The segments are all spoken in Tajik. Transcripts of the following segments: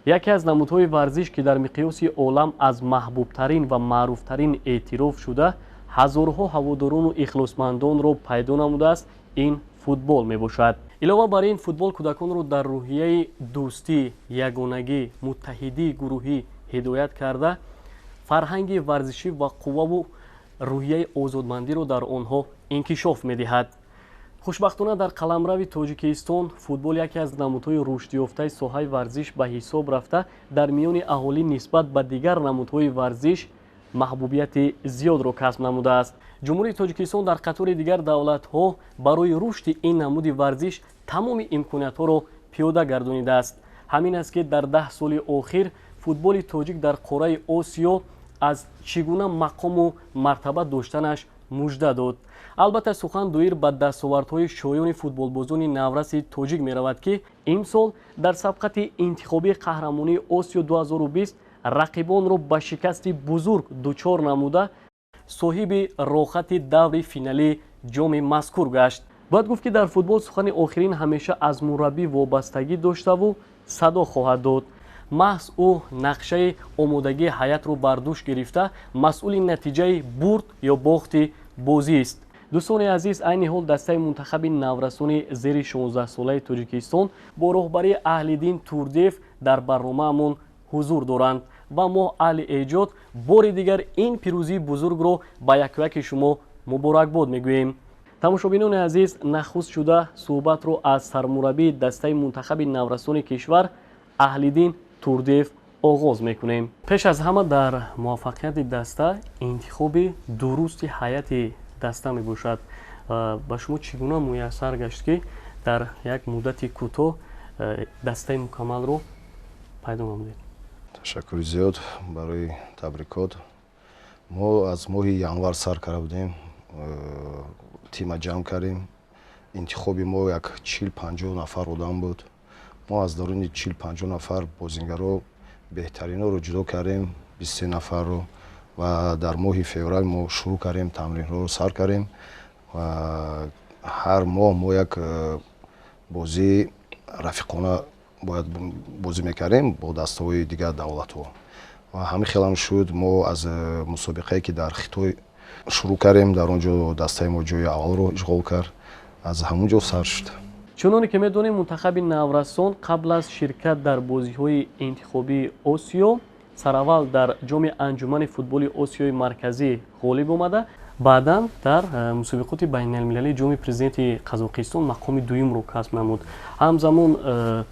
Яке аз намудҳои варзиш, ки дар миқёси олам аз маҳбубтарин ва маъруфтарин эътироф шуда, ҳазорҳо ҳаводорону ихлосмандонро пайдо намудааст, ин футбол мебошад. Илова бар ин, футбол кӯдаконро дар рӯҳияи дӯстӣ, ягонагӣ, муттаҳидии гурӯҳӣ ҳидоят карда, фарҳанги варзишӣ ва қувваву рӯҳияи озодмандиро дар онҳо инкишоф медиҳад. Хушбахтона, дар қаламрави Тоҷикистон футбол яке аз намудҳои рушдёфтаи соҳаи варзиш ба ҳисоб рафта, дар миёни аҳолӣ нисбат ба дигар намудҳои варзиш маҳбубияти зиёдро касб намудааст. Ҷумҳурии Тоҷикистон дар қатори дигар давлатҳо барои рушди ин намуди варзиш тамоми имкониятҳоро пиёда гардонидааст. Ҳамин аст, ки дар 10 соли охир футболи тоҷик дар қораи Осиё аз чӣ гуна мақому мартаба доштанаш мужда дод. Албатта, сухан доир ба дастовардҳои шоёни футболбозони навраси тоҷик меравад, ки имсол дар сабқати интихобии қаҳрамонии Осиё 2020 рақибонро ба шикасти бузург дучор намуда, соҳиби роҳхати даври финалии ҷоми мазкур гашт. Бояд гуфт, ки дар футбол сухани охирин ҳамеша аз мураббӣ вобастагӣ доштаву садо хоҳад дод. Маҳз ӯ нақшаи омодагии ҳайатро бар дӯш гирифта, масъули натиҷаи бурд ё бохти бозист. Дӯстони азиз, айни ҳол дастаи мунтахаби наврасони зери 16-солаи Тоҷикистон бо роҳбарии Аҳлиддин Турдиев дар барномаамон ҳузур доранд ва мо, аҳли эҷод, бори дигар ин пирӯзии бузургро ба якояки шумо муборакбод мегӯем. Тамошобинони азиз, нахуст шуда суҳбатро аз сармураббии дастаи мунтахаби наврасони кишвар Аҳлиддин Турдиев оғоз мекунем. Пеш аз ҳама, дар муваффақияти даста интихоби дурусти ҳайати даста мебошад. Ба шумо чӣ гуна муяссар гашт, ки дар як муддати кӯтоҳ дастаи мукаммалро пайдо намудед? Ташаккури зиёд барои табрикот. Мо аз моҳи январ сар карда будем, тима ҷамъ кардем. Интихоби мо як 40-50 нафар одам буд. Мо аз даруни 40-50 нафар бозингаро беҳтаринҳоро ҷудо кардем, 23 нафарро, ва дар моҳи феврал мо шурӯъ кардем, тамринҳоро сар кардем ва ҳар моҳ мо як бозии рафиқона бояд бозӣ мекардем бо дастаҳои дигар давлатҳо. Ва ҳамин хелам шуд. Мо аз мусобиқае, ки дар Хитой шурӯъ кардем, дар он ҷо дастаи мо ҷои аввалро ишғол кард, аз ҳамон ҷо сар шуд. Чуноне ки медонем, мунтахаби наврасон қабл аз ширкат дар бозиҳои интихобии Осиё сараввал дар ҷоми Анҷумани футболи Осиёи Марказӣ ғолиб омада, баъдан дар мусобиқоти байналмилалии ҷоми Президенти Қазоқистон мақоми дуюмро касб намуд. Ҳамзамон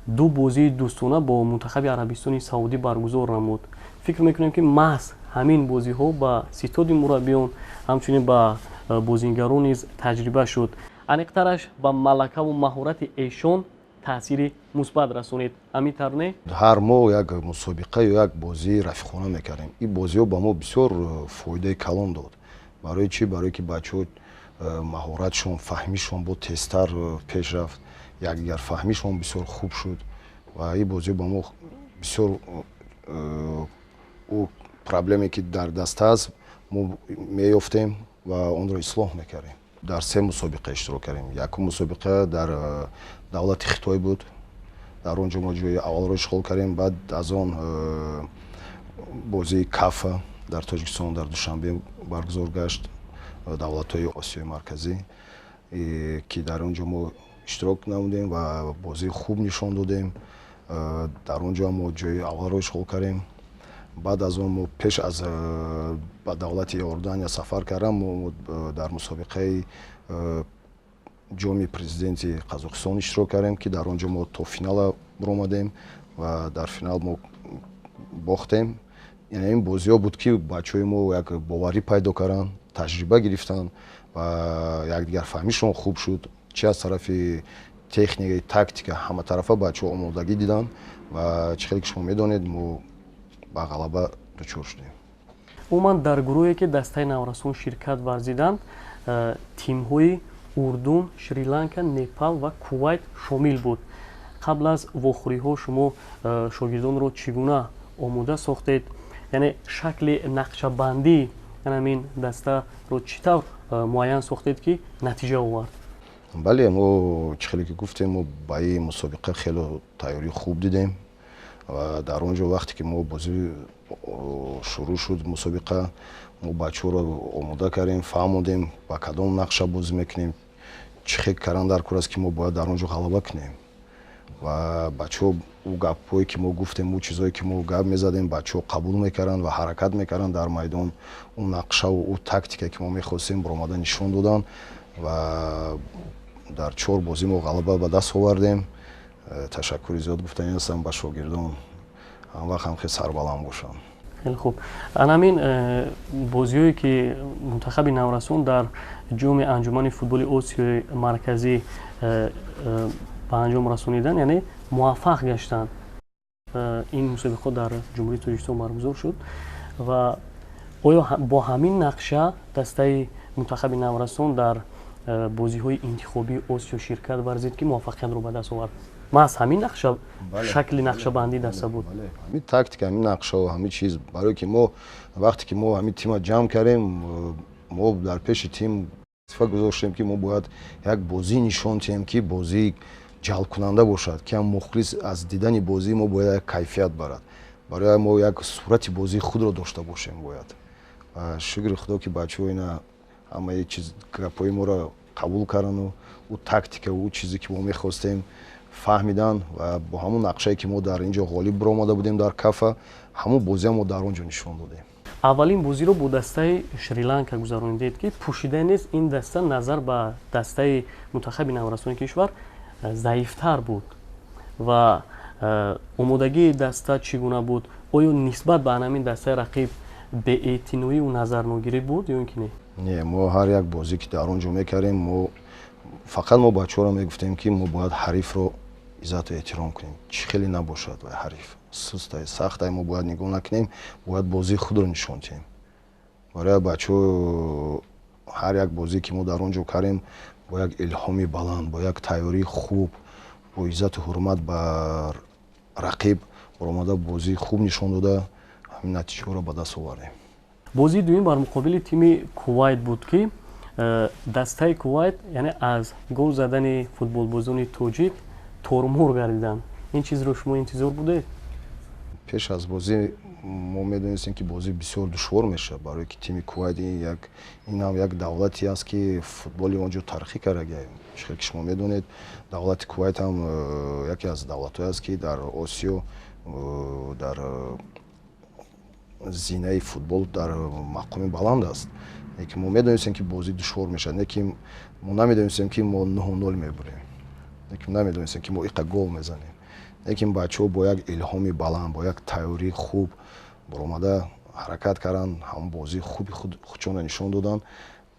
ду бозии дӯстона бо мунтахаби Арабистони Саудӣ баргузор намуд. Фикр мекунем, ки маҳз ҳамин бозиҳо ба ситоди мураббиён, ҳамчунин ба бозингарон низ таҷриба шуд, аниқтараш ба малакаву маҳорати эшон таъсири мусбат расонид. Ҳамин тавр, не? Ҳар моҳ як мусобиқа ё як бозии рафиқона мекардем. Ин бозиҳо ба мо бисёр фоидаи калон дод. Барои чӣ? Барое ки бачаҳо маҳоратшон, фаҳмишон бо тезтар пеш рафт, якдигарфаҳмишон бисёр хуб шуд. Ва ин бозиҳо ба мо бисёр ӯ проблеме, ки дар даста аст, мо меёфтем ва онро ислоҳ мекардем. Дар се мусобиқа иштирок кардем. Якум мусобиқа дар давлати Хитой буд, дар он ҷо мо ҷои аввалро ишғол кардем. Баъд аз он бозии Кафа дар Тоҷикистон, дар Душанбе баргузор гашт, давлатҳои Осиёи Марказӣ, ки дар он ҷо мо иштирок намудем ва бозии хуб нишон додем. Дар он ҷо мо ҷои аввалро ишғол кардем. Баъд аз он мо пеш аз ба давлати Иордания сафар кардам, мо дар мусобиқаи ҷоми Президенти Қазоқистон иштирок кардем, ки дар он ҷо мо то финала баромадем ва дар финал мо бохтем. Яъне ин бозиҳо буд, ки бачаҳои мо як боварӣ пайдо карданд, таҷриба гирифтанд ва якдигарфаҳмишон хуб шуд. Чи аз тарафи техника, тактика, ҳаматарафа бачаҳо омодагӣ диданд ва чӣ хеле ки шумо медонед, мо ба ғалаба дучор шудем. Умуман, дар гурӯҳе, ки дастаи наврасон ширкат варзиданд, тимҳои Урдун, Шри-Ланка, Непал ва Кувайт шомил буд. Қабл аз вохӯриҳо шумо шогирдонро чӣ гуна омода сохтед? Яъне шакли нақшабандӣ ҳамин дастаро чӣ тавр муайян сохтед, ки натиҷа овард? Бале, мо, чӣ хеле ки гуфтем, мо ба ин мусобиқа хеле тайёрии хуб дидем. Ва дар он ҷо вақте ки мо бозӣ шурӯъ шуд, мусобиқа, мо бачаҳоро омода кардем, фаҳмондем, ба кадом нақша бозӣ мекунем, чӣ хел кардан дар кор аст, ки мо бояд дар он ҷо ғалаба кунем. Ва бачаҳо ӯ гапҳое ки мо гуфтем, ӯ чизҳое ки мо гап мезадем, бачаҳо қабул мекарданд ва ҳаракат мекарданд дар майдон. Ӯ нақшаву ӯ тактика, ки мо мехостем, баромада нишон доданд ва дар чор бозӣ мо ғалаба ба даст овардем. Ташаккури зиёд гуфтанӣ ҳастам ба шогирдон, ҳамвақт ҳам хел сарбаланд бошанд. Хеле хуб. Ана ҳамин бозиҳое ки мунтахаби наврасон дар ҷоми анҷумани футболи Осиёи Марказӣ ба анҷом расониданд, яъне муваффақ гаштанд, ин мусобиқот дар Ҷумҳурии Тоҷикистон баргузор шуд ва оё бо ҳамин нақша дастаи мунтахаби наврасон дар бозиҳои интихобии Осиё ширкат варзид, ки муваффақиятро ба даст овард? Маҳз ҳамин нақша, шакли нақшабандии даста буд? Ҳамин тактика, ҳамин нақшао, ҳамин чиз, барое ки мо вақте ки мо ҳамин тима ҷамъ кардем, мо дар пеши тим вазифа гузоштем, ки мо бояд як бозӣ нишон диҳем, ки бозӣ ҷалбкунанда бошад, ки ҳам мухлис аз дидани бозии мо бояд як кайфият барад. Барои мо як сурати бозии худро дошта бошем бояд. Ва шукри Худо, ки бачаҳо ина ҳамаи чиз, гапҳои моро қабул кардану ӯ тактика, ӯ чизе ки мо мехостем, фаҳмидан ва бо ҳамон нақшае ки мо дар ин ҷо ғолиб баромада будем дар Кафа, ҳамон бозиам мо дар он ҷо нишон додем. Аввалин бозиро бо дастаи Шри-Ланка гузаронидед, ки пӯшида нест, ин даста назар ба дастаи мунтахаби наврасони кишвар заифтар буд. Ва омодагии даста чӣ гуна буд? Оё нисбат ба ҳамин дастаи рақиб беэътиноию назарногирӣ буд ё ин ки не? Не, мо ҳар як бозӣ ки дар он ҷо мекардем, мо фақат мо бачаҳоро мегуфтем, ки мо бояд ҳарифро иззату эҳтиром кунем. Чӣ хеле набошад, вай ҳариф сустай, сахтай, мо бояд нигоҳ накунем, бояд бозии худро нишон диҳем. Барои бачаҳо ҳар як бозӣ ки мо дар он ҷо кардем, бо як илҳоми баланд, бо як тайёрии хуб, бо иззату ҳурмат ба рақиб баромада, бозии хуб нишон дода, ҳамин натиҷаҳоро ба даст овардем. Бозии дуюм бар муқобили тими Кувайт буд, ки дастаи Кувайт, яъне аз гол задани футболбозони тоҷик тормор гардиданд. Ин чизро шумо интизор будед? Пеш аз бозӣ мо медонистем, ки бозӣ бисёр душвор мешавад, барое ки тими Кувайт як ин ҳам як давлате аст, ки футболи он ҷо тараққӣ карда. Чихел ки шумо медонед, давлати Кувайт ҳам яке аз давлатҳое аст, ки дар Осиё дар зинаи футбол дар мақоми баланд аст. Лекин мо медонистем, ки бозӣ душвор мешавад, лекин мо намедонистем, ки мо 9-0 мебурем, лекин намедонистем, ки мо иқа гол мезанем. Лекин бачаҳо бо як илҳоми баланд, бо як тайёрии хуб баромада ҳаракат карданд, ҳамон бозии хуби худшонро нишон доданд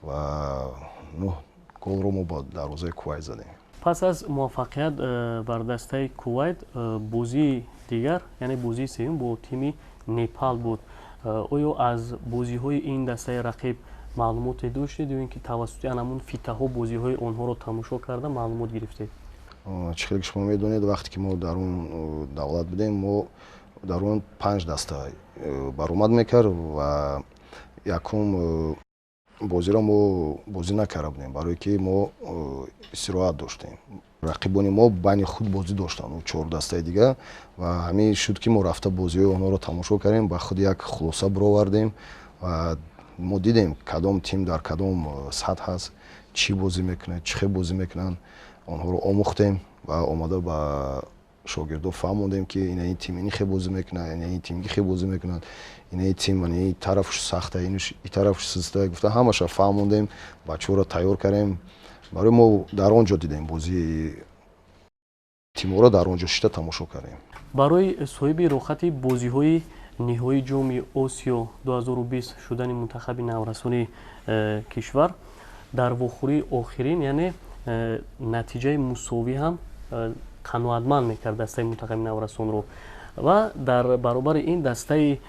ва нӯҳ голро мо ба дарвозаи Кувайт задем. Пас аз муваффақият бар дастаи Кувайт, бозии дигар, яъне бозии сеюм бо тими Непал буд. Оё аз бозиҳои ин дастаи рақиб маълумоте доштед ё ин ки тавассути анамун фитаҳо бозиҳои онҳоро тамошо карда маълумот гирифтед? Чӣ хеле ки шумо медонед, вақте ки мо дар он давлат будем, мо дар он панҷ даста баромад мекард ва якум бозиро мо бозӣ накарда будем, барое ки мо истироҳат доштем. Рақибони мо байни худ бозӣ доштанд, чор дастаи дигар, ва ҳамин шуд, ки мо рафта бозиҳои онҳоро тамошо кардем, ба худ як хулоса баровардем ва мо дидем, кадом тим дар кадом сатҳ аст, чӣ бозӣ мекунад, чӣ хел бозӣ мекунанд. Онҳоро омӯхтем ва омада ба шогирдо фаҳмондем, ки ина ин тим ини хел бозӣ мекунад, ина ин тим хел бозӣ мекунад, ина ин тим ин тарафш сахта, ин тарафш суста, гуфта ҳамаша фаҳмондем, бачаҳоро тайёр кардем. Барои мо дар он ҷо дидем, бозии тимҳоро дар он ҷо шита тамошо кардем. Барои соҳиби роҳхати бозиҳои ниҳоии ҷоми Осиё 2020 шудани мунтахаби наврасони кишвар дар вохӯрии охирин, яъне натиҷаи мусовӣ ҳам қаноатманд мекард дастаи мунтахаби наврасонро. Ва дар баробари ин дастаи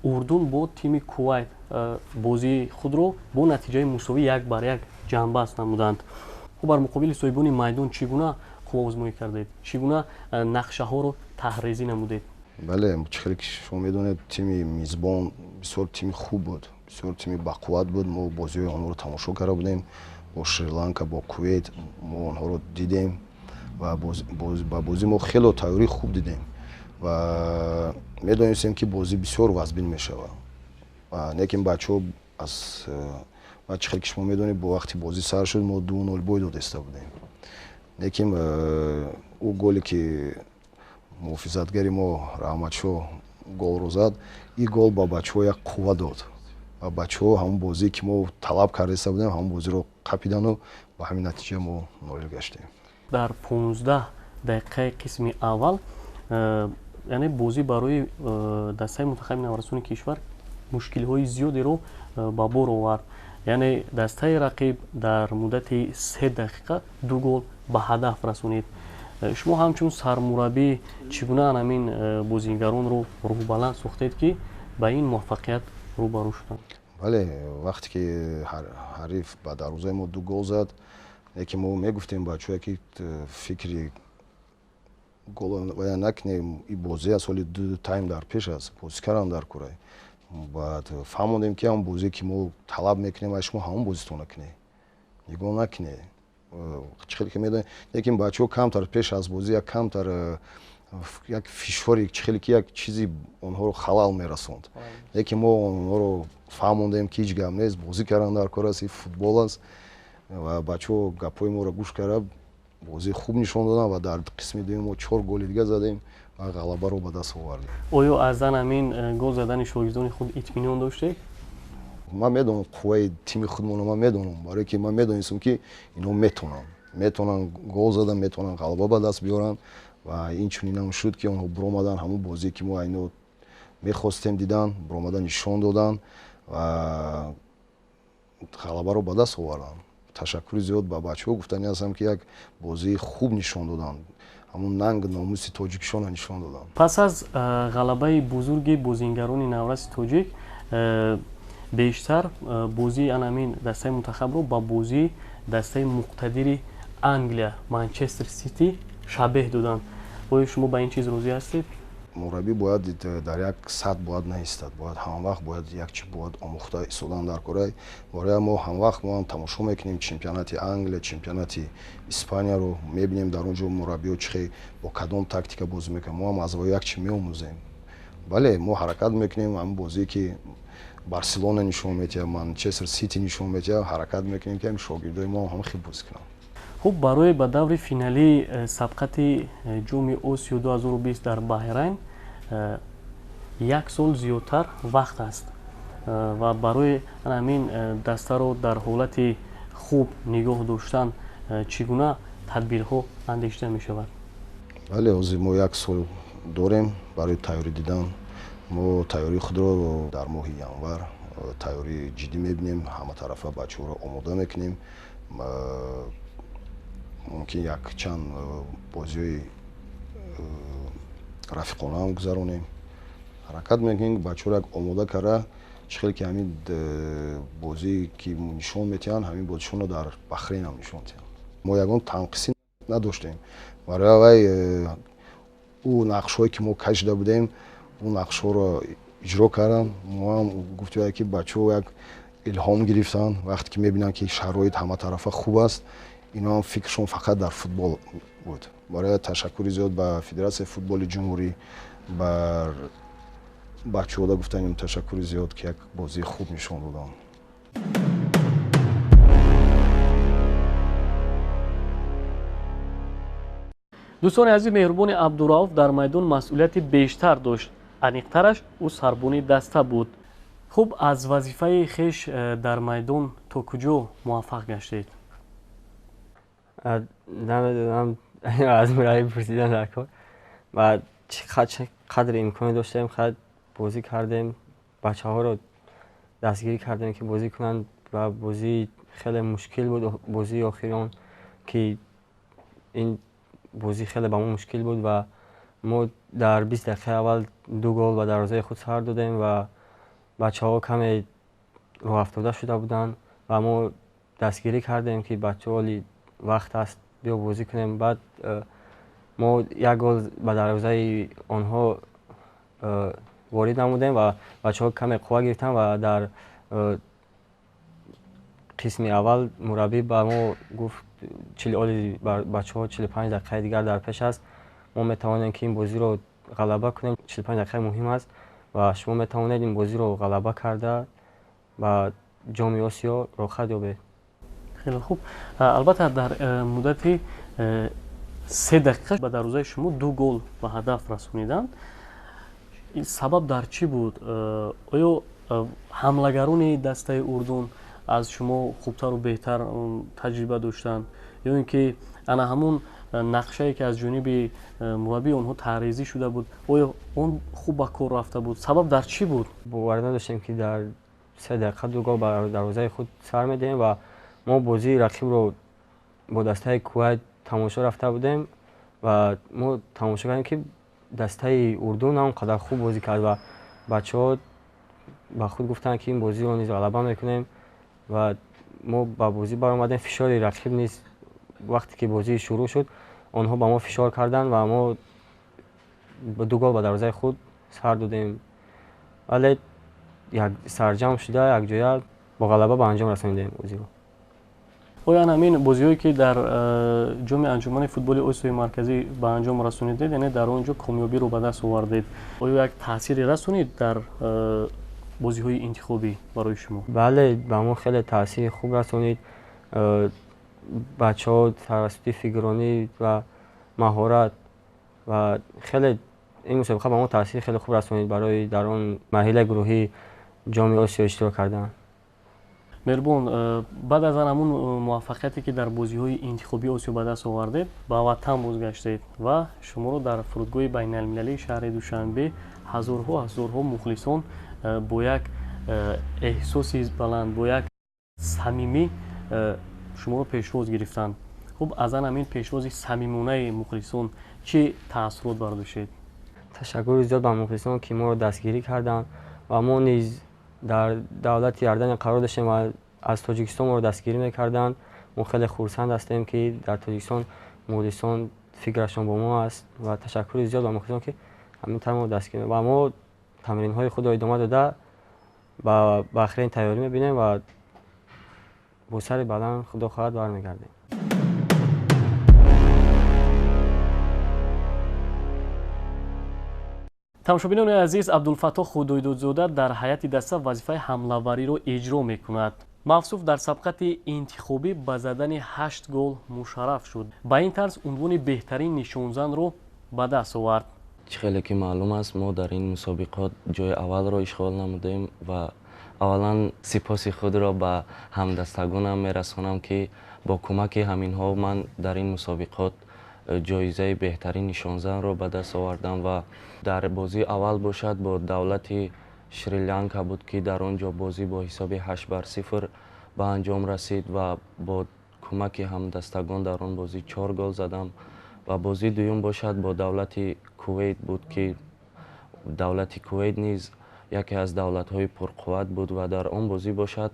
Урдун бо тими Кувайт бозии худро бо натиҷаи мусовӣ 1-1 ҷамъбаст намуданд. Хуб, бар муқобили соҳибони майдон чӣ гуна қувваозмоӣ кардед, чӣ гуна нақшаҳоро таҳрезӣ намудед? Бале, чӣ хеле ки шумо медонед, тими мизбон бисёр тими хуб буд, бисёр тими бақувват буд. Мо бозиҳои онҳоро тамошо карда будем, бо Шри-Ланка, бо Кувейт мо онҳоро дидем ва ба бозӣ мо хело тайёрии хуб дидем. Ва медонистем, ки бозӣ бисёр вазбин мешавад. Лекин бачаҳо аз ва чӣ хел ки шумо медонед, бо вақти бозӣ сар шуд, мо 2-0 бой додеста будем. Лекин ӯ голе ки муҳофизатгари мо Раҳматшоҳ голро зад, ин гол ба бачаҳо як қувва дод ва бачаҳо ҳамон бозие ки мо талаб кардаиста будем, ҳамон бозиро қапидану ба ҳамин натиҷа мо ноил гаштем. Дар 15 дақиқаи қисми аввал, яъне бозӣ барои дастаи мунтахаби наврасони кишвар мушкилиҳои зиёдеро ба бор овард. Яъне дастаи рақиб дар муддати 3 дақиқа 2 гол ба ҳадаф расонид. Шумо ҳамчун сармураббӣ чӣ гуна ҳамин бозигаронро рӯҳбаланд сохтед, ки ба ин муваффақият рӯбарӯ шуданд? Бале, вақте ки ҳариф ба дарвозаи мо 2 гол зад, лекин мо мегуфтем бачаҳое ки фикри гол накунем, ин бозӣ аст, ҳоли 2 тайм дар пеш аст, бозӣ кардан дар курай. Баъд фаҳмондем, ки ҳамон бозие ки мо талаб мекунем, ай шумо ҳамон бозитон накунед, нигоҳ накунед, чӣ хеле ки медонед. Лекин бачаҳо камтар пеш аз бозӣ як камтар як фишори, чӣ хеле ки як чизи онҳоро халал мерасонд. Лекин мо онҳоро фаҳмондем, ки ҳеҷ гап нест, бозӣ кардан дар кор аст, ин футбол аст. Ва бачаҳо гапҳои моро гӯш карда, бозии хуб нишон доданд ва дар қисми дуюм мо 4 голи дига задем ва ғалабаро ба даст овардем. Оё аз ҳамин гол задани шогирдони худ итминон доштед? Ман медонам қувваи тими худмонро, ман медонам, барое ки ман медонистам, ки инҳо метавонанд гол задан, метавонанд ғалаба ба даст биёранд. Ва инчунинам шуд, ки онҳо биромаданд, ҳамон бозие ки мо айно мехостем дидан, биромадан нишон доданд ва ғалабаро ба даст оварданд. Ташаккури зиёд ба бачаҳо гуфтанӣ ҳастам, ки як бозии хуб нишон доданд, ҳамон нанг номуси тоҷикишонро нишон доданд. Пас аз ғалабаи бузурги бозингарони навраси тоҷик, бештар бозии анамин дастаи мунтахабро ба бозии дастаи муқтадири Англия Манчестер Сити шабеҳ доданд. Оё шумо ба ин чиз розӣ ҳастед? Мураббӣ бояд дар як сатҳ бояд наистад, бояд ҳамавақт бояд як чи бояд омӯхта истодан дар кораи. Барои мо ҳамавақт мо ҳам тамошо мекунем чемпионати Англия, чемпионати Испанияро мебинем, дар он ҷо мураббиҳо чӣ хел бо кадом тактика бозӣ мекунанд, мо ҳам аз вай як чи меомӯзем. Бале, мо ҳаракат мекунем, ҳамин бозие ки Барселона нишон медиҳад, Манчестер Сити нишон медиҳад, ҳаракат мекунем, ки ҳамин шогирдои мо ҳам хеле бозӣ кунанд. Хуб, барои ба даври финалии сабқати ҷоми Осиё 2020 дар Баҳрайн як сол зиёдтар вақт аст ва барои ҳамин дастаро дар ҳолати хуб нигоҳ доштан чӣ гуна тадбирҳо андешида мешавад? Бале, ҳозир мо як сол дорем барои тайёрӣ дидан. Мо тайёрии худро дар моҳи январ тайёрии ҷиддӣ мебинем, ҳаматарафа бачаҳоро омода мекунем. Мумкин якчанд бозиҳои рафиқонаам гузаронем. Ҳаракат мекунем бачаҳоро як омода карда, чӣ хел ки ҳамин бозие ки нишон метиҳанд, ҳамин бозишонро дар Баҳрейнам нишон диҳанд. Мо ягон танқисӣ надоштем. Барои вай ӯ нақшҳое ки мо кашида будем, ӯ нақшҳоро иҷро карданд. Мо ҳам гуфтем, ки бачаҳо як илҳом гирифтанд, вақте ки мебинанд, ки шароит ҳаматарафа хуб аст, инҳо ҳам фикршон фақат дар футбол буд. Барои ташаккури зиёд ба Федератсияи футболи ҷумҳурӣ, ба бачаҳода гуфтанем ташаккури зиёд, ки як бозии хуб нишон доданд. Дӯстони азиз, Меҳрубони Абдурауф дар майдон масъулияти бештар дошт. Аниқтараш, ӯ сарбони даста буд. Хуб, аз вазифаи хеш дар майдон то куҷо муваффақ гаштед? Намедонам, аз мураббӣ пурсидан дар кор. Ва чӣ қадри имконе доштем, бозӣ кардем, бачаҳоро дастгирӣ кардем, ки бозӣ кунанд ва бозӣ хеле мушкил буд, бозии охирон, ки ин бозӣ хеле ба мо мушкил буд ва мо дар 20 дақиқаи аввал 2 гол ба дарвозаи худ сар додем ва бачаҳо каме роҳафтода шуда буданд ва мо дастгирӣ кардем, ки бачаҳо ҳоли вақт аст, биё бозӣ кунем. Баъд мо як гол ба дарвозаи онҳо ворид намудем ва бачаҳо каме қувва гирифтанд ва дар қисми аввал мураббӣ ба мо гуфт, оли бачаҳо 45 дақиқаи дигар дар пеш аст, мо метавонем, ки ин бозиро ғалаба кунем. 45 дақиқа муҳим аст ва шумо метавонед ин бозиро ғалаба карда ба Ҷоми Осиё роҳхат ёбед. Хеле хуб. Албатта, дар муддати 3 дақиқа ба дарвозаи шумо 2 гол ба ҳадаф расониданд. Сабаб дар чӣ буд? Оё ҳамлагарони дастаи Урдун аз шумо хубтару беҳтар таҷриба доштанд, ё ин ки ана ҳамун нақшае, ки аз ҷониби мураббии онҳо таъризӣ шуда буд, оё он хуб ба кор рафта буд? Сабаб дар чӣ буд? Боварӣ надоштем, ки дар 3 дақиқа 2 гол ба дарвозаи худ сар медиҳем ва мо бозии рақибро бо дастаи Кувайт тамошо рафта будем ва мо тамошо кардем, ки дастаи Урдун он қадар хуб бозӣ кард ва бачаҳо ба худ гуфтанд, ки ин бозиро низ ғалаба мекунем ва мо ба бозӣ баромадем. Фишори рақиб низ, вақте ки бозӣ шурӯъ шуд, онҳо ба мо фишор карданд ва мо 2 гол ба дарвозаи худ сар додем, вале сарҷамъ шуда якҷоя бо ғалаба ба анҷом расонидем бозиро. Оё ҳамин бозиҳое, ки дар Ҷоми Анҷумани футболи Осиёи Марказӣ ба анҷом расонидед, яъне дар он ҷо комёбиро ба даст овардед, оё як таъсире расонид дар бозиҳои интихобӣ барои шумо? Бале, ба мо хеле таъсири хуб расонид. Бачаҳо тавассути фикрронӣ ва маҳорат ва хеле ин мусобиқа ба мо таъсири хеле хуб расонид барои дар он марҳилаи гурӯҳии Ҷоми Осиё иштирок кардан. Меҳрубон, баъд аз ҳамун муваффақияте, ки дар бозиҳои интихобии Осиё ба даст овардед, ба ватан бозгаштед ва шуморо дар фурудгоҳи байналмилалии шаҳри Душанбе ҳазорҳо ҳазорҳо мухлисон бо як эҳсоси баланд, бо як самимӣ шуморо пешвоз гирифтанд. Хуб, аз ан ҳамин пешвози самимонаи мухлисон чӣ таассурот бардоштед? Ташаккури зиёд ба мухлисон, ки моро дастгирӣ карданд ва мо низ дар давлати Иордания қарор доштем ва аз Тоҷикистон моро дастгирӣ мекарданд. Мо хеле хурсанд ҳастем, ки дар Тоҷикистон мухлисон фикрашон бо мо аст ва ташаккури зиёд ба мухлисон, ки ҳамин тавр моро дастгирӣ ва мо тамринҳои худро идома дода ба Баҳрейн тайёрӣ мебинем ва бо сари баланд, худо хоҳад, бармегардем. Тамошобинони азиз, Абдулфаттоҳ Худойдодзода дар ҳайати даста вазифаи ҳамлавариро иҷро мекунад. Мавсуф дар сабқати интихобӣ ба задани 8 гол мушарраф шуд. Ба ин тарз унвони беҳтарин нишонзанро ба даст овард. Чӣ хеле ки маълум аст, мо дар ин мусобиқот ҷои аввалро ишғол намудем ва аввалан сипоси худро ба ҳамдастагонам мерасонам, ки бо кӯмаки ҳаминҳо ман дар ин мусобиқот ҷоизаи беҳтарин нишонзанро ба даст овардам. Ва дар бозии аввал бошад, бо давлати Шри-Ланка буд, ки дар он ҷо бозӣ бо ҳисоби 8-0 ба анҷом расид ва бо кӯмаки ҳамдастагон дар он бозӣ 4 гол задам. Ва бозии дуюм бошад, бо давлати Кувейт буд, ки давлати Кувейт низ яке аз давлатҳои пурқувват буд ва дар он бозӣ бошад,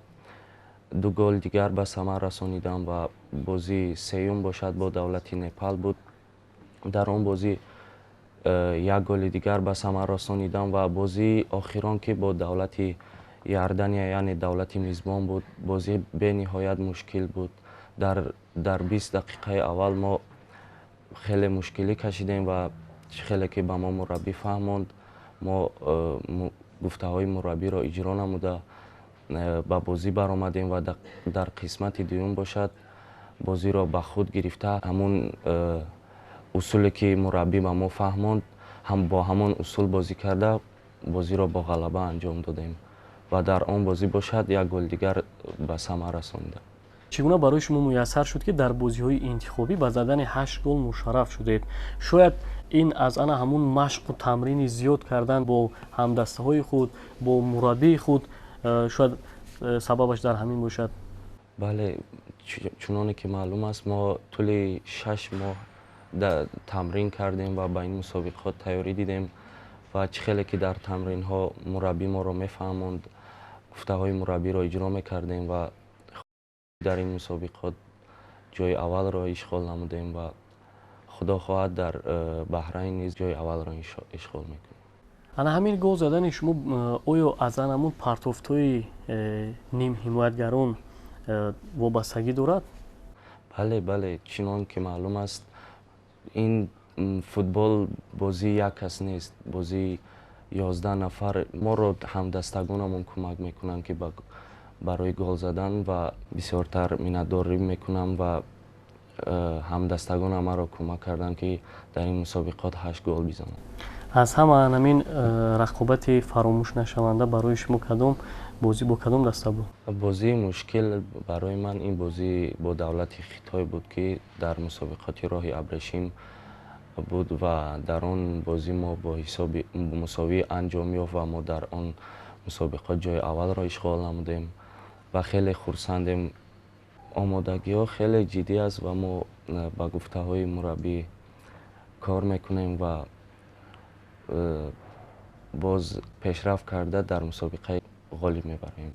2 гол дигар ба самар расонидам. Ва бозии сеюм бошад, бо давлати Непал буд, дар он бозӣ 1 голи дигар ба самар расонидам. Ва бозии охирон, ки бо давлати Иордания, яъне давлати мизбон буд, бозӣ бениҳоят мушкил буд. Дар 20 дақиқаи аввал мо хеле мушкилӣ кашидем ва хеле ки ба мо мураббӣ фаҳмонд, мо гуфтаҳои мураббиро иҷро намуда ба бозӣ баромадем ва дар қисмати дуюм бошад, бозиро ба худ гирифта, ҳамун усуле, ки мураббӣ ба мо фаҳмонд, ҳам бо ҳамон усул бозӣ карда, бозиро бо ғалаба анҷом додем ва дар он бозӣ бошад, 1 гол дигар ба самар расонидам. Чӣ гуна барои шумо муяссар шуд, ки дар бозиҳои интихобӣ ба задани 8 гол мушарраф шудед? Шояд ин аз ана ҳамун машқу тамрини зиёд кардан бо ҳамдастаҳои худ, бо мураббии худ, шояд сабабаш дар ҳамин бошад? Бале, чуноне ки маълум аст, мо тӯли 6 моҳ тамрин кардем ва ба ин мусобиқот тайёрӣ дидем ва чӣ хеле ки дар тамринҳо мураббӣ моро мефаҳмонд, гуфтаҳои мураббиро иҷро мекардем ва дар ин мусобиқот ҷои аввалро ишғол намудем ва худо хоҳад, дар Баҳрайн низ ҷои аввалро ишғол мекунем. Ана ҳамин гол задани шумо оё аз ан ҳамун партофтҳои нимҳимоятгарон вобастагӣ дорад? Бале, бале, чунон ки маълум аст, ин Футбол бозии як кас нест, бозии 11 нафар. Моро ҳамдастагонамон кӯмак мекунанд, ки барои гол задан, ва бисёртар миннатдорӣ мекунам ва ҳамдастагонам маро кӯмак карданд, ки дар ин мусобиқот 8 гол бизанам. Аз ҳама ҳамин рақобати фаромӯш нашаванда барои шумо кадом бозӣ бо кадом даста буд? Бозии мушкил барои ман ин бозӣ бо давлати Хитой буд, ки дар мусобиқоти роҳи абрешим буд ва дар он бозӣ мо бо ҳисоби мусовӣ анҷом ёфт ва мо дар он мусобиқот ҷои аввалро ишғол намудем ва хеле хурсандем. Омодагиҳо хеле ҷиддӣ аст ва мо ба гуфтаҳои мураббӣ кор мекунем ва боз пешрафт карда дар мусобиқаи ғолиб мебарем.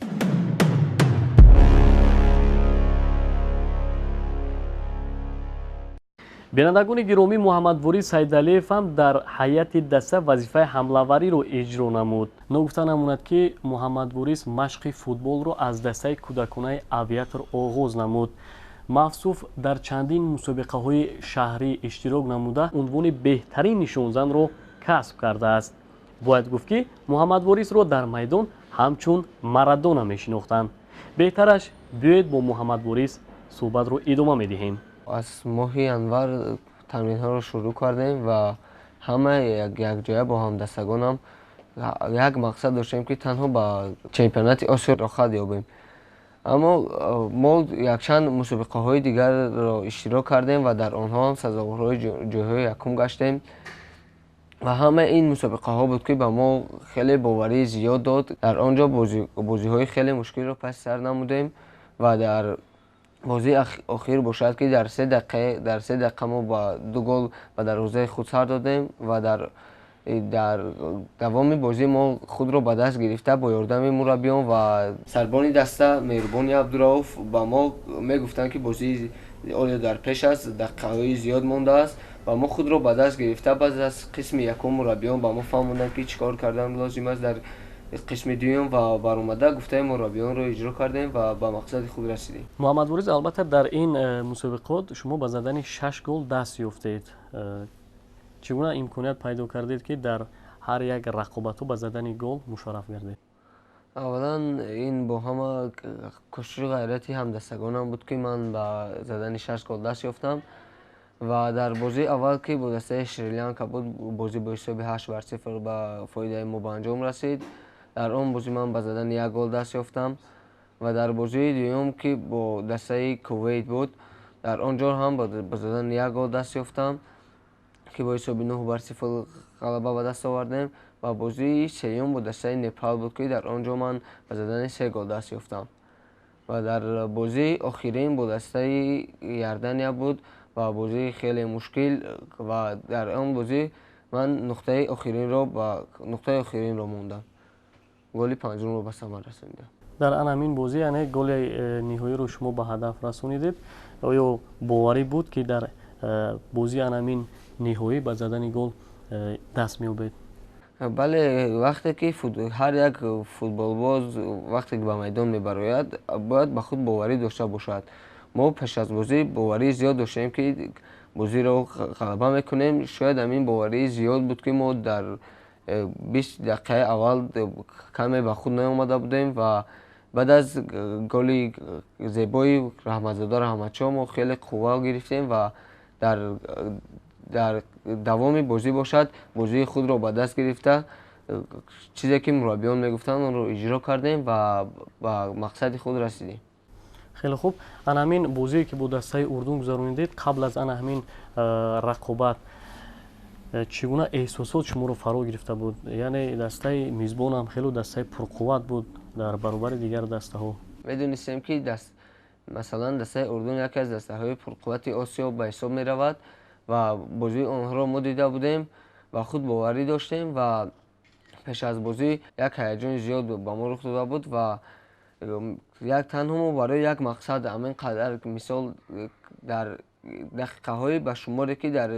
Бинандагони гиромӣ, Муҳаммадворис Сайдалиев ҳам дар ҳайати даста вазифаи ҳамлавариро иҷро намуд. Ногуфта намонад, ки Муҳаммадворис машқи футболро аз дастаи кӯдаконаи Авиатор оғоз намуд. Мавсуф дар чандин мусобиқаҳои шаҳрӣ иштирок намуда, унвони беҳтарин нишонзанро касб кардааст. Бояд гуфт, ки Муҳаммадворисро дар майдон ҳамчун Марадона мешинохтанд. Беҳтараш биёед бо Муҳаммадворис суҳбатро идома медиҳем. Аз моҳи январ тамринҳоро шурӯъ кардем ва ҳама якҷоя бо ҳамдастагонам як мақсад доштем, ки танҳо ба чемпионати Осиё роҳхат ёбем. Аммо мо якчанд мусобиқаҳои дигарро иштирок кардем ва дар онҳо ҳам сазоворҳои ҷойҳои якум гаштем ва ҳамаи ин мусобиқаҳо буд, ки ба мо хеле боварии зиёд дод. Дар он ҷо бозиҳои хеле мушкилро паси сар намудем ва дар бозии охир бошад, ки дар се дақиқа мо ба 2 гол ба дарвозаи худ сар додем ва дар давоми бозӣ мо худро ба даст гирифта бо ёрдами мураббиён ва сарбони даста Меҳрубони Абдурауф ба мо мегуфтанд, ки бозии оё дар пеш аст, дақиқаҳои зиёд мондааст ва мо худро ба даст гирифта баъд аз қисми якум мураббиён ба мо фаҳмонданд, ки чӣ кор кардан лозим аст дар қисми дуюм ва баромада гуфтаи мураббиёнро иҷро кардем ва ба мақсади худ расидем. Муҳаммадворис, албатта дар ин мусобиқот шумо ба задани 6 гол даст ёфтед. Чӣ гуна имконият пайдо кардед, ки дар ҳар як рақобатҳо ба задани гол мушарраф гардед? Аввалан ин бо ҳама кӯшишу ғайрати ҳамдастагонам буд, ки ман ба задани 6 гол даст ёфтам ва дар бозии аввал, ки бо дастаи Шри-Ланка буд, бозӣ бо ҳисоби 8-0 ба фоидаи мо ба анҷом расид. Дар он бозӣ ман ба задани 1 гол даст ёфтам ва дар бозии дуюм, ки бо дастаи Кувейт буд, дар он ҷо ҳам ба задани 1 гол даст ёфтам, ки бо ҳисоби 9-0 ғалаба ба даст овардем ва бозии сеюм бо дастаи Непал буд, ки дар он ҷо ман ба задани 3 гол даст ёфтам ва дар бозии охирин бо дастаи Иордания буд ва бозии хеле мушкил ва дар он бозӣ ман нуқтаи охиринро мондам, голи панҷумро ба самар расонидам. Дар ан ҳамин бозӣ, яъне голи ниҳоиро шумо ба ҳадаф расонидед. Оё боварӣ буд, ки дар бозии ан ҳамин ниҳоӣ ба задани гол даст меёбед? Бале, вақте ки ҳар як футболбоз вақте ки ба майдон мебарояд, бояд ба худ боварӣ дошта бошад. Мо пеш аз бозӣ боварии зиёд доштем, ки бозиро ғалаба мекунем. Шояд ҳамин боварии зиёд буд, ки мо дар 20 дақиқаи аввал каме ба худ наомада будем ва баъд аз голи зебои Раҳматзода Раҳматшоҳ мо хеле қувва гирифтем ва дар давоми бозӣ бошад бозии худро ба даст гирифта, чизе ки мураббиён мегуфтанд онро иҷро кардем ва ба мақсади худ расидем. Хеле хуб. Ана ҳамин бозие, ки бо дастаи Урдун гузаронидед, қабл аз ана ҳамин рақобат чӣ гуна эҳсосот шуморо фаро гирифта буд? Яъне дастаи мизбон ҳам хеле дастаи пурқувват буд дар баробари дигар дастаҳо. Медонистем, ки масалан дастаи Урдун яке аз дастаҳои пурқуввати Осиё ба ҳисоб меравад ва бозии онҳоро мо дида будем ва худ боварӣ доштем ва пеш аз бозӣ як ҳаяҷони зиёд ба мо рух дода буд ва як танҳо мо барои як мақсад ҳамин қадар, мисол дар дақиқаҳои ба шуморе, ки дар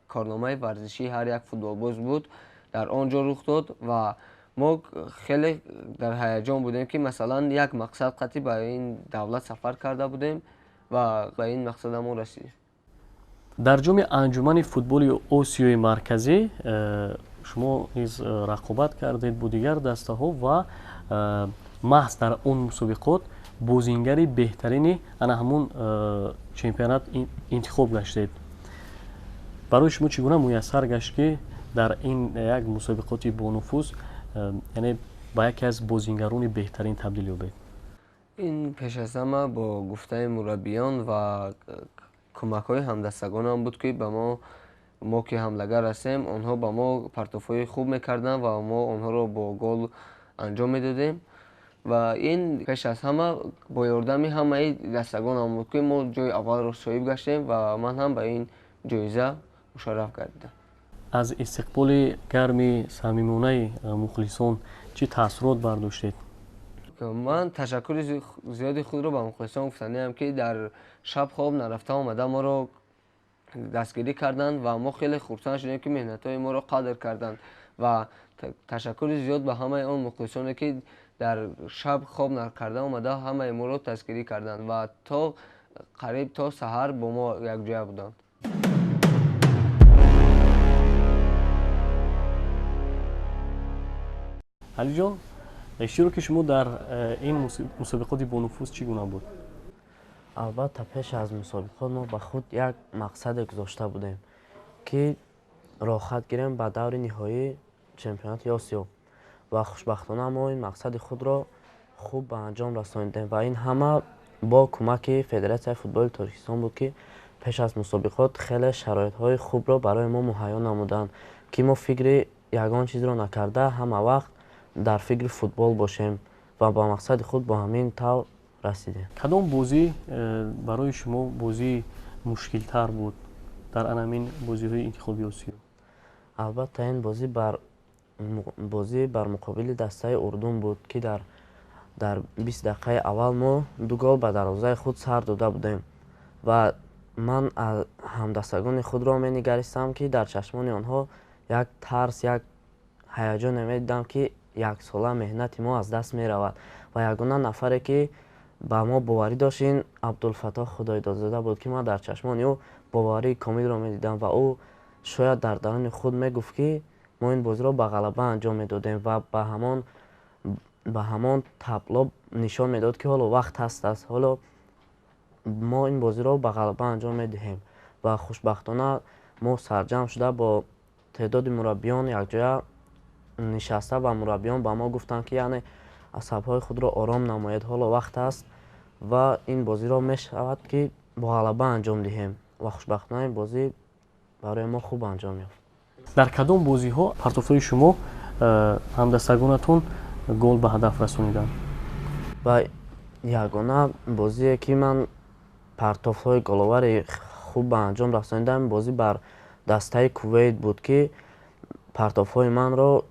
корномаи варзишии ҳар як футболбоз буд, дар он ҷо рух дод ва мо хеле дар ҳаяҷон будем, ки масалан як мақсад қатъи ба ин давлат сафар карда будем ва ба ин мақсадамон расидем. Дар ҷоми анҷумани футболи Осиёи Марказӣ шумо низ рақобат кардед бо дигар дастаҳо ва маҳз дар он мусобиқот бозингари беҳтарини ана ҳамун чемпионат интихоб гаштед. Барои шумо чӣ гуна муяссар гашт, ки дар ин як мусобиқоти бонуфуз, яъне ба яке аз бозингарони беҳтарин табдил ёбед? Ин пеш аз ҳама бо гуфтаи мураббиён ва кӯмакҳои ҳамдастагонам буд, ки ба мо ки ҳамлагар ҳастем, онҳо ба мо партофҳои хуб мекарданд ва мо онҳоро бо гол анҷом медодем. Ва ин пеш аз ҳама бо ёрдами ҳамаи дастагонам буд, ки мо ҷои аввалро соҳиб гаштем ва ман ҳам ба ин ҷоиза мушарраф гардидам. Аз истиқболи гарми самимонаи мухлисон чӣ таассурот бардоштед? Ман ташаккури зиёди худро ба мухлисон гуфтаниам, ки дар шаб хоб нарафта омада моро дастгирӣ карданд ва мо хеле хурсанд шудем, ки меҳнатҳои моро қадр карданд. Ва ташаккури зиёд ба ҳамаи он мухлисоне, ки дар шаб хоб накарда омада ҳамаи моро дастгирӣ карданд ва то қариб то саҳар бо мо якҷоя буданд. Алиҷон, иштироки шумо дар ин мусобиқоти бонуфуз чӣ гуна буд? Албатта, пеш аз мусобиқот мо ба худ як мақсаде гузошта будем, ки роҳхат гирем ба даври ниҳоии чемпионати Осиё, ва хушбахтона мо ин мақсади худро хуб ба анҷом расонидем ва ин ҳама бо кӯмаки Федератсияи футболи Тоҷикистон буд, ки пеш аз мусобиқот хеле шароитҳои хубро барои мо муҳайё намуданд, ки мо фикри ягон чизро накарда ҳама вақт дар фикри футбол бошем ва ба мақсади худ бо ҳамин тавр расидем. Кадом бозӣ барои шумо бозии мушкилтар буд дар анамин бозиҳои интихоби Осиё? Албатта, ин бозӣ бар муқобили дастаи Урдун буд, ки дар 20 дақиқаи аввал мо 2 гол ба дарвозаи худ сар дода будем ва ман ҳамдастагони худро менигаристам, ки дар чашмони онҳо як тарс, як ҳаяҷоне медидам, ки яксола меҳнати мо аз даст меравад. Ва ягона нафаре, ки ба мо боварӣ дошт, ин Абдулфаттоҳ Худойдодзода буд, ки ман дар чашмони ӯ боварии комилро медидам ва ӯ шояд дар даруни худ мегуфт, ки мо ин бозиро ба ғалаба анҷом медодем ва ба ҳамон табло нишон медод, ки ҳоло вақт ҳаст аст, ҳоло мо ин бозиро ба ғалаба анҷом медиҳем. Ва хушбахтона мо сарҷамъ шуда бо теъдоди мураббиён якҷоя нишаста ва мураббиён ба мо гуфтанд, ки яъне асабҳои худро ором намоед, ҳоло вақт аст ва ин бозиро мешавад, ки бо ғалаба анҷом диҳем. Ва хушбахтона ин бозӣ барои мо хуб анҷом ёфт. Дар кадом бозиҳо партофтҳои шумо ҳамдастагонатон гол ба ҳадаф расониданд? Ва ягона бозие, ки ман партофтҳои головари хуб ба анҷом расонидам, бозӣ бар дастаи Кувейт буд, ки партофҳои манро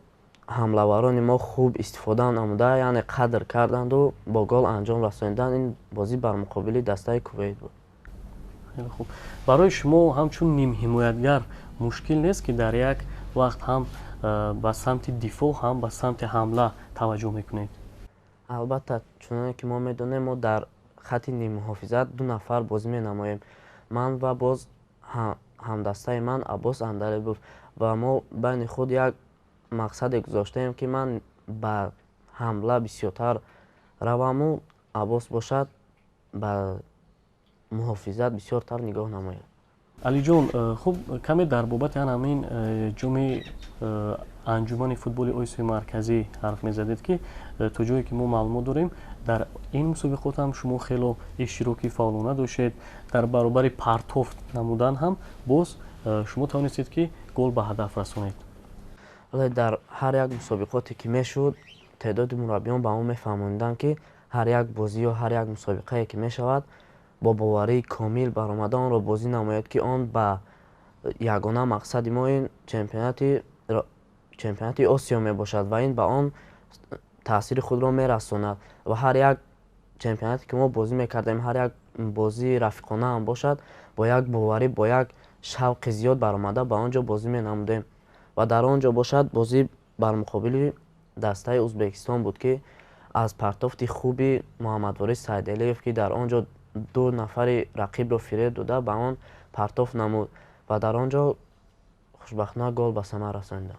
ҳамлаварони мо хуб истифода намуда, яъне қадр карданду бо гол анҷом расониданд. Ин бозӣ бар муқобили дастаи Кувейт буд. Хеле хуб. Барои шумо ҳамчун нимҳимоятгар мушкил нест, ки дар як вақт ҳам ба самти дифоъ, ҳам ба самти ҳамла таваҷҷӯҳ мекунед? Албатта, чуноне ки мо медонем, мо дар хатти ниммуҳофизат 2 нафар бозӣ менамоем, ман ва боз ҳамдастаи ман Аббос Андалебов, ва мо байни худ як мақсаде гузоштаем, ки ман ба ҳамла бисёртар раваму Аббос бошад ба муҳофизат бисёртар нигоҳ намояд. Алиҷон, хуб, каме дар бобати ҳамин ҷоми анҷумани футболи Осиёи Марказӣ ҳарф мезадед, ки то ҷое ки мо маълумот дорем, дар ин мусобиқот ҳам шумо хело иштироки фаъолона доштед. Дар баробари партофт намудан ҳам боз шумо тавонистед, ки гол ба ҳадаф расонед. Вале дар ҳар як мусобиқоте ки мешуд, теъдоди мураббиён ба мо мефаҳмониданд, ки ҳар як бозӣ ё ҳар як мусобиқае ки мешавад, бо боварии комил баромада онро бозӣ намояд, ки он ба ягона мақсади мо ин чемпионати Осиё мебошад ва ин ба он таъсири худро мерасонад. Ва ҳар як чемпионате ки мо бозӣ мекардем, ҳар як бозии рафиқона ҳам бошад, бо як боварӣ, бо як шавқи зиёд баромада ба он ҷо бозӣ менамудем. Ва дар он ҷо бошад бозӣ бар муқобили дастаи Ӯзбекистон буд, ки аз партофти хуби Муҳаммадворис Сайдалиев, ки дар он ҷо ду нафари рақибро фиреб дода ба он партоф намуд ва дар он ҷо хушбахтона гол ба самар расонидам.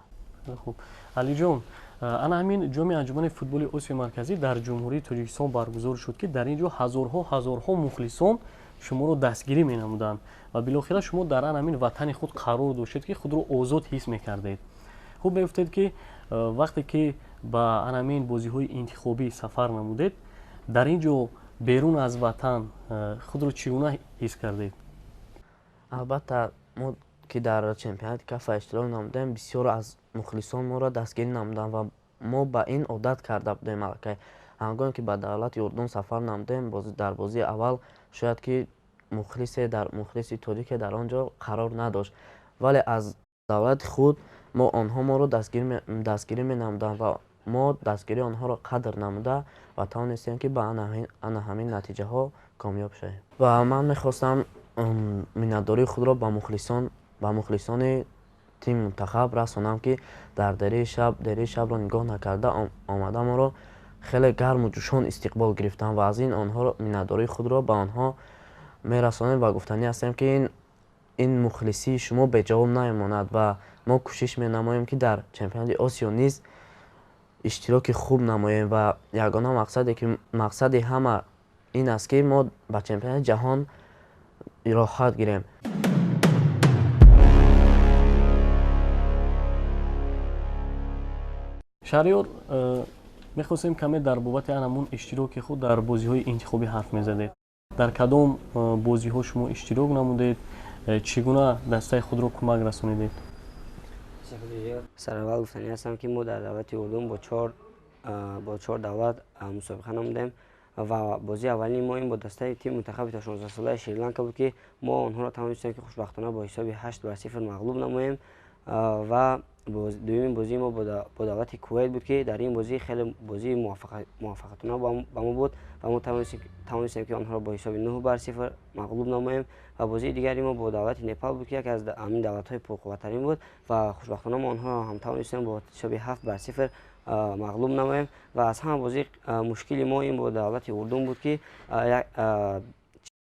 Хуб, Алиҷон, ана ҳамин ҷоми анҷумани футболи Осиёи Марказӣ дар Ҷумҳурии Тоҷикистон баргузор шуд, ки дар ин ҷо ҳазорҳо мухлисон шуморо дастгирӣ менамуданд ва билохира шумо дар ан ҳамин ватани худ қарор доштед, ки худро озод ҳис мекардед. Хуб, мегуфтед, ки вақте ки ба ан ҳамин бозиҳои интихобӣ сафар намудед, дар ин ҷо берун аз ватан худро чӣ гуна ҳис кардед? Албатта, мо ки дар чемпионати Кафа иштирок намудем, бисёр аз мухлисон моро дастгирӣ намуданд ва мо ба ин одат карда будем аллакай. Ҳангоме ки ба давлати Урдун сафар намудем, дар бозии аввал шояд ки мухлиси тоҷике дар он ҷо қарор надошт, вале аз давлати худ мо онҳо моро дастгирӣ менамуданд ва мо дастгирии онҳоро қадр намуда ва тавонистем, ки ба ана ҳамин натиҷаҳо комёб шавем. Ва ман мехостам миннатдории худро ба мухлисони тими мунтахаб расонам, ки дар дерии шабро нигоҳ накарда омада моро хеле гарму ҷӯшон истиқбол гирифтанд ва аз ин онҳоро миннатдории худро ба онҳо мерасонем ва гуфтанӣ ҳастем, ки ин мухлисии шумо беҷавоб намемонад ва мо кӯшиш менамоем, ки дар чемпионати Осиё низ иштироки хуб намоем ва ягона мақсади ҳама ин аст, ки мо ба чемпионати ҷаҳон роҳат гирем. Шаҳриёр, мехостем каме дар бобати анамун иштироки худ дар бозиҳои интихобӣ ҳарф мезадед. Дар кадом бозиҳо шумо иштирок намудед? Чӣ гуна дастаи худро кӯмак расонидед? Сараввал гуфтанӣ ҳастам, ки мо дар давлати Урдун бо чор давлат мусобиқа намудем ва бозии аввалини мо ин бо дастаи тими мунтахаби то 16-солаи Шри-Ланка буд, ки мо онҳоро тавонистем, ки хушбахтона бо ҳисоби 8-0 мағлуб намоем. Ва дуюмин бозии мо бо давлати Кувайт буд, ки дар ин бозӣ хеле бозии муваффақиятона ба мо буд ва мо тавонистем, ки онҳоро бо ҳисоби 9-0 мағлуб намоем. Ва бозии дигари мо бо давлати Непал буд, ки яке аз ҳамин давлатҳои пурқувваттарин буд ва хушбахтона мо онҳоро ҳам тавонистем бо ҳисоби 7-0 мағлуб намоем. Ва аз ҳама бозии мушкили мо ин бо давлати Урдун буд, ки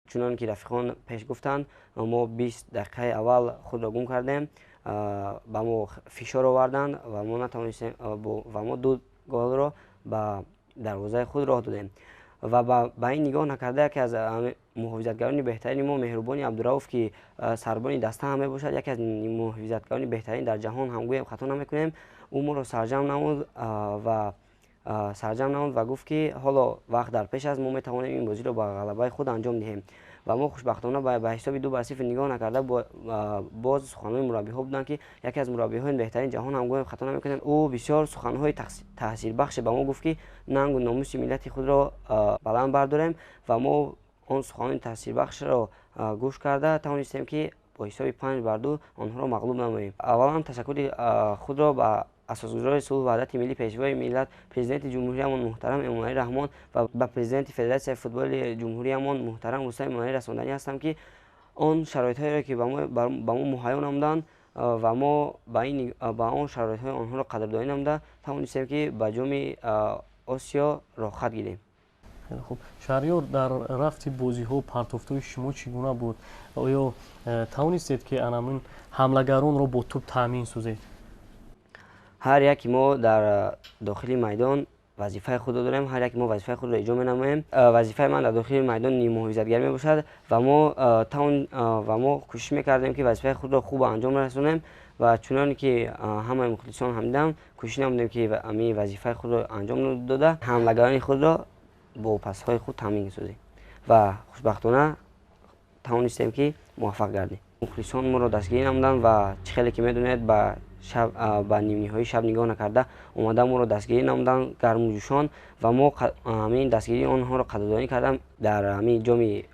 чунон ки рафиқон пеш гуфтанд, мо 20 дақиқаи аввал худро гум кардем, ба мо фишор оварданд ва мо натавонистем ва мо 2 голро ба дарвозаи худ роҳ додем. Ва ба ин нигоҳ накарда, яке аз муҳофизатгарони беҳтарини мо Меҳрубони Абдурауф, ки сарбони даста ҳам мебошад, яке аз муҳофизатгарони беҳтарин дар ҷаҳон ҳам гӯем хато намекунем, ӯ моро сарҷамъ намуд ва гуфт, ки ҳоло вақт дар пеш аст, мо метавонем ин бозиро ба ғалабаи худ анҷом диҳем. Ва мо хушбахтона ба ҳисоби 2-0 нигоҳ накарда боз суханҳои мураббиҳо буданд, ки яке аз мураббиҳои беҳтарин ҷаҳон ҳам гӯем хато намекунем, ӯ бисёр суханҳои таъсирбахше ба мо гуфт, ки нангу номуси миллати худро баланд бардорем ва мо он суханҳои таъсирбахшро гӯш карда тавонистем, ки бо ҳисоби 5-2 онҳоро мағлуб намоем. Аввалан ташаккури худро ба асосгузори сулҳу ваҳдати миллӣ, пешвои миллат, президенти ҷумҳуриямон муҳтарам Эмомалӣ Раҳмон ва ба президенти Федератсияи футболи ҷумҳуриямон муҳтарам Рустам Эмомалӣ расонданӣ ҳастам, ки он шароитҳоеро, ки ба мо муҳайё намуданд ва мо ба он шароитҳои онҳоро қадрдонӣ намуда тавонистем, ки ба ҷоми Осиё роҳхат гирем. Хеле хуб. Шаҳриёр, дар рафти бозиҳо партофтҳои шумо чӣ гуна буд? Оё тавонистед, ки анамин ҳамлагаронро бо тӯб таъмин созед? Ҳар яке мо дар дохили майдон вазифаи худро дорем, ҳар яке мо вазифаи худро иҷро менамоем. Вазифаи ман дар дохили майдон нимуҳофизатгарӣ мебошад ва мо кӯшиш мекардем, ки вазифаи худро хуб анҷом расонем ва чуноне ки ҳамаи мухлисон ҳам дидам, кӯшиш намудем, ки ҳамин вазифаи худро анҷом дода, ҳамлагарони худро бо пасҳои худ таъмин созем ва хушбахтона тавонистем, ки муваффақ гардем. Мухлисон моро дастгирӣ намуданд ва чӣ хеле ки медонед, ба нимниҳоии шаб нигоҳ накарда омада моро дастгирӣ намуданд гарму ҷӯшон ва мо ҳамин дастгирии онҳоро қадрдонӣ кардам. Дар ҳамин ҷоми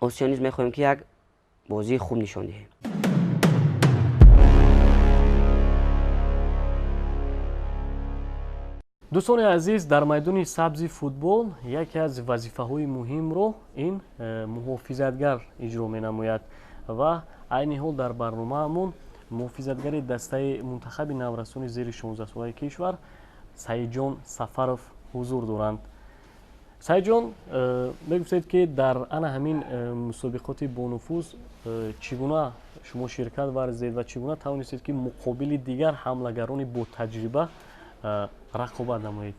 Осиё низ мехоҳем, ки як бозии хуб нишон диҳем. Дӯстони азиз, дар майдони сабзи футбол яке аз вазифаҳои муҳимро ин муҳофизатгар иҷро менамояд ва айни ҳол дар барномаамон муҳофизатгари дастаи мунтахаби наврасони зери 16-солаи кишвар Саидҷон Сафаров ҳузур доранд. Сайҷон, мегуфтед, ки дар ана ҳамин мусобиқоти бонуфуз чӣ гуна шумо ширкат варзидед ва чӣ гуна тавонистед, ки муқобили дигар ҳамлагарони ботаҷриба рақобат намоед?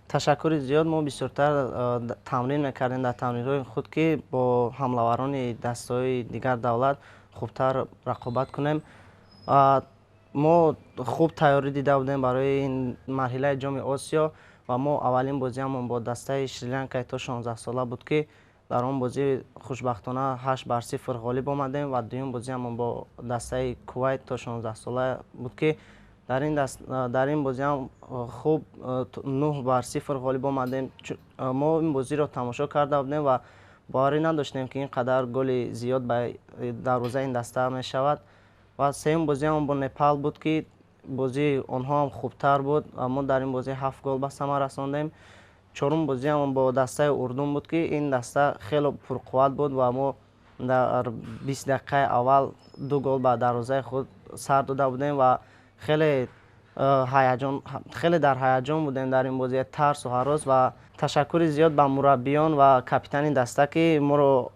Ташаккури зиёд. Мо бисёртар тамрин мекардем дар тамринҳои худ, ки бо ҳамлаварони дастаҳои дигар давлат хубтар рақобат кунем. Мо хуб тайёрӣ дида будем барои ин марҳилаи Ҷоми Осиё ва мо аввалин бозиамон бо дастаи Шри-Ланкаи то 16 сола буд, ки дар он бозӣ хушбахтона 8-0 ғолиб омадем ва дуюм бозиамон бо дастаи Кувайт то 16 сола буд, ки дар ин бозиам хуб 9-0 ғолиб омадем. Мо ин бозиро тамошо карда будем ва боварӣ надоштем, ки ин қадар голи зиёд ба дарвозаи ин даста мешавад. Ва сеюм бозиамон бо Непал буд, ки бозии онҳо ҳам хубтар буд ва мо дар ин бозӣ 7 гол ба самар расондем. Чорум бозиамон бо дастаи Урдун буд, ки ин даста хеле пурқувват буд ва мо дар 20 дақиқаи аввал 2 гол ба дарвозаи худ сар дода будем ва хеле дар ҳаяҷон будем дар ин бозӣ, тарсу ҳарос. Ва ташаккури зиёд ба мураббиён ва капитани даста, ки моро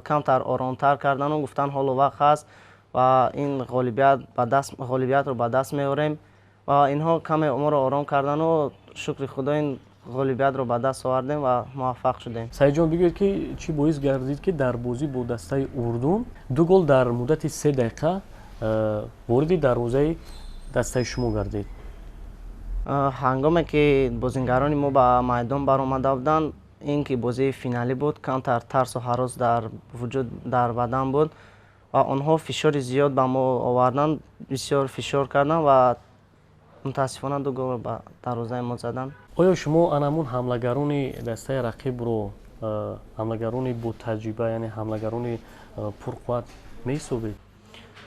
камтар оромтар кардану гуфтанд, ҳоло вақт ҳаст ва ин ғолибиятро ба даст меорем. Ва инҳо каме моро ором кардану, шукри худо, ин ғолибиятро ба даст овардем ва муваффақ шудем. Саидҷон, бигӯед, ки чӣ боис гардид, ки дар бозӣ бо дастаи Урдун 2 гол дар муддати 3 дақиқа вориди дарвозаи дастаи шумо гардид? Ҳангоме ки бозингарони мо ба майдон баромада буданд, ин ки бозии финалӣ буд, камтар тарсу ҳарос дар вуҷуд, дар бадан буд ва онҳо фишори зиёд ба мо оварданд, бисёр фишор карданд ва мутаассифона 2 голро ба дарвозаи мо заданд. Оё шумо анамун ҳамлагарони дастаи рақибро ҳамлагарони ботаҷриба, яъне ҳамлагарони пурқувват меҳисобед?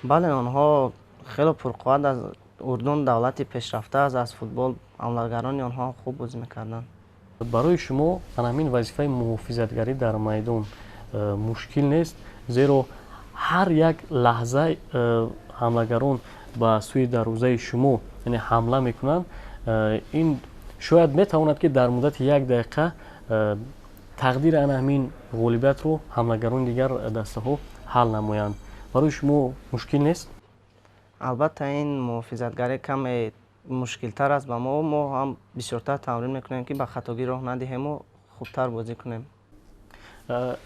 Бале, онҳо хеле пурқувват аст. Урдун давлати пешрафта аст аз футбол, ҳамлагарони онҳо хуб бозӣ мекарданд. Барои шумо анамин вазифаи муҳофизатгарӣ дар майдон мушкил нест, зеро ҳар як лаҳза ҳамлагарон ба сӯи дарвозаи шумо, яъне ҳамла мекунанд. Ин шояд метавонад, ки дар муддати 1 дақиқа тақдири ана ҳамин ғолибиятро ҳамлагарони дигар дастаҳо ҳал намоянд. Барои шумо мушкил нест? Албатта, ин муҳофизатгарӣ каме мушкилтар аст ба мо. Мо ҳам бисёртар тамрин мекунем, ки ба хатогӣ роҳ надиҳему хубтар бозӣ кунем.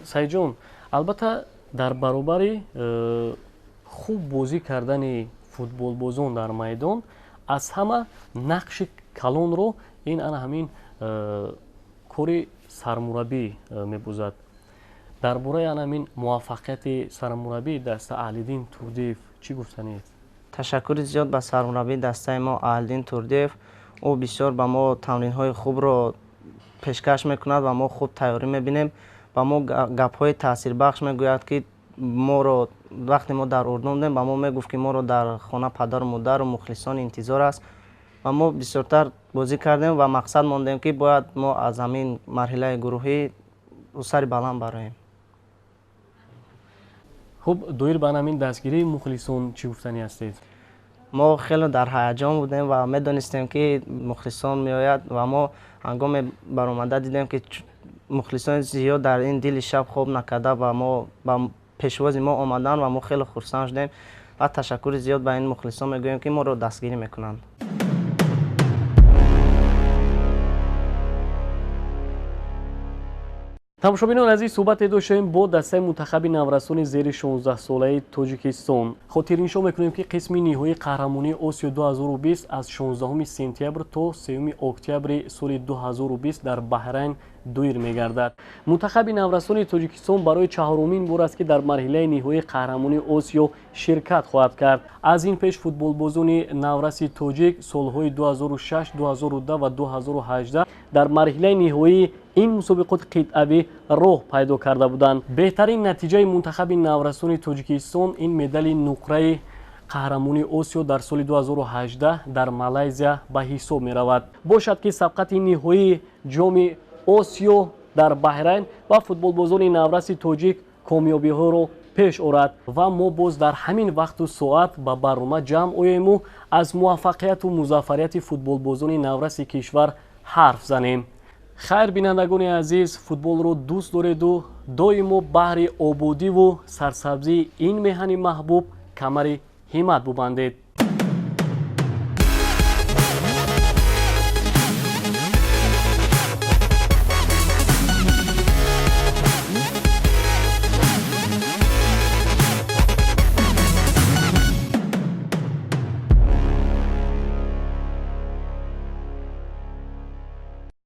Саидҷон, албатта, дар баробари хуб бозӣ кардани футболбозон дар майдон аз ҳама нақши калонро ин ана ҳамин кори сармураббӣ мебозад. Дар бораи ана ҳамин муваффақияти сармураббии даста Аҳлиддин Турдиев чӣ гуфтанед? Ташаккури зиёд ба сармураббии дастаи мо Аҳлиддин Турдиев. Ӯ бисёр ба мо тамринҳои хубро пешкаш мекунад ва мо хуб тайёрӣ мебинем. Ба мо гапҳои таъсирбахш мегӯяд, ки моро вақте мо дар Урдун будем, ба мо мегуфт, ки моро дар хона падару модару мухлисон интизор аст. Ва мо бисёртар бозӣ кардем ва мақсад мондем, ки бояд мо аз ҳамин марҳилаи гурӯҳӣ сари баланд бароем. Хуб, доир ба ҳамин дастгирии мухлисон чӣ гуфтанӣ ҳастед? Мо хеле дар ҳаяҷон будем ва медонистем, ки мухлисон меояд ва мо ҳангоме баромада дидем, ки мухлисони зиёд дар ин дили шаб хоб накарда ва мо ба пешвози мо омаданд ва мо хеле хурсанд шудем ва ташаккури зиёд ба ин мухлисон мегӯем, ки моро дастгирӣ мекунанд. Тамошобинони азиз, суҳбате доштем бо дастаи мунтахаби наврасони зери 16-солаи Тоҷикистон. Хотирнишон мекунем, ки қисми ниҳоии қаҳрамонии Осиё 2020 аз 16 сентябр то 3 октябри соли 2020 дар Баҳрайн доир мегардад. Мунтахаби наврасони Тоҷикистон барои чаҳорумин бор аст, ки дар марҳилаи ниҳоии қаҳрамонии Осиё ширкат хоҳад кард. Аз ин пеш футболбозони навраси тоҷик солҳои 2006, 2010 ва 2018 дар марҳилаи ниҳоии ин мусобиқоти қитъавӣ роҳ пайдо карда буданд. Беҳтарин натиҷаи мунтахаби наврасони Тоҷикистон ин медали нуқраи қаҳрамонии Осиё дар соли 2018 дар Малайзия ба ҳисоб меравад. Бошад, ки сабқати ниҳоии ҷоми Осиё дар Баҳрайн ва футболбозони навраси тоҷик комёбиҳоро пеш орад ва мо боз дар ҳамин вақту соат ба барнома ҷамъ оему аз муваффақияту музаффарияти футболбозони навраси кишвар ҳарф занем. Хайр, бинандагони азиз, футболро дӯст дореду доимо баҳри ободиву сарсабзии ин меҳани маҳбуб камари ҳиммат бубандед.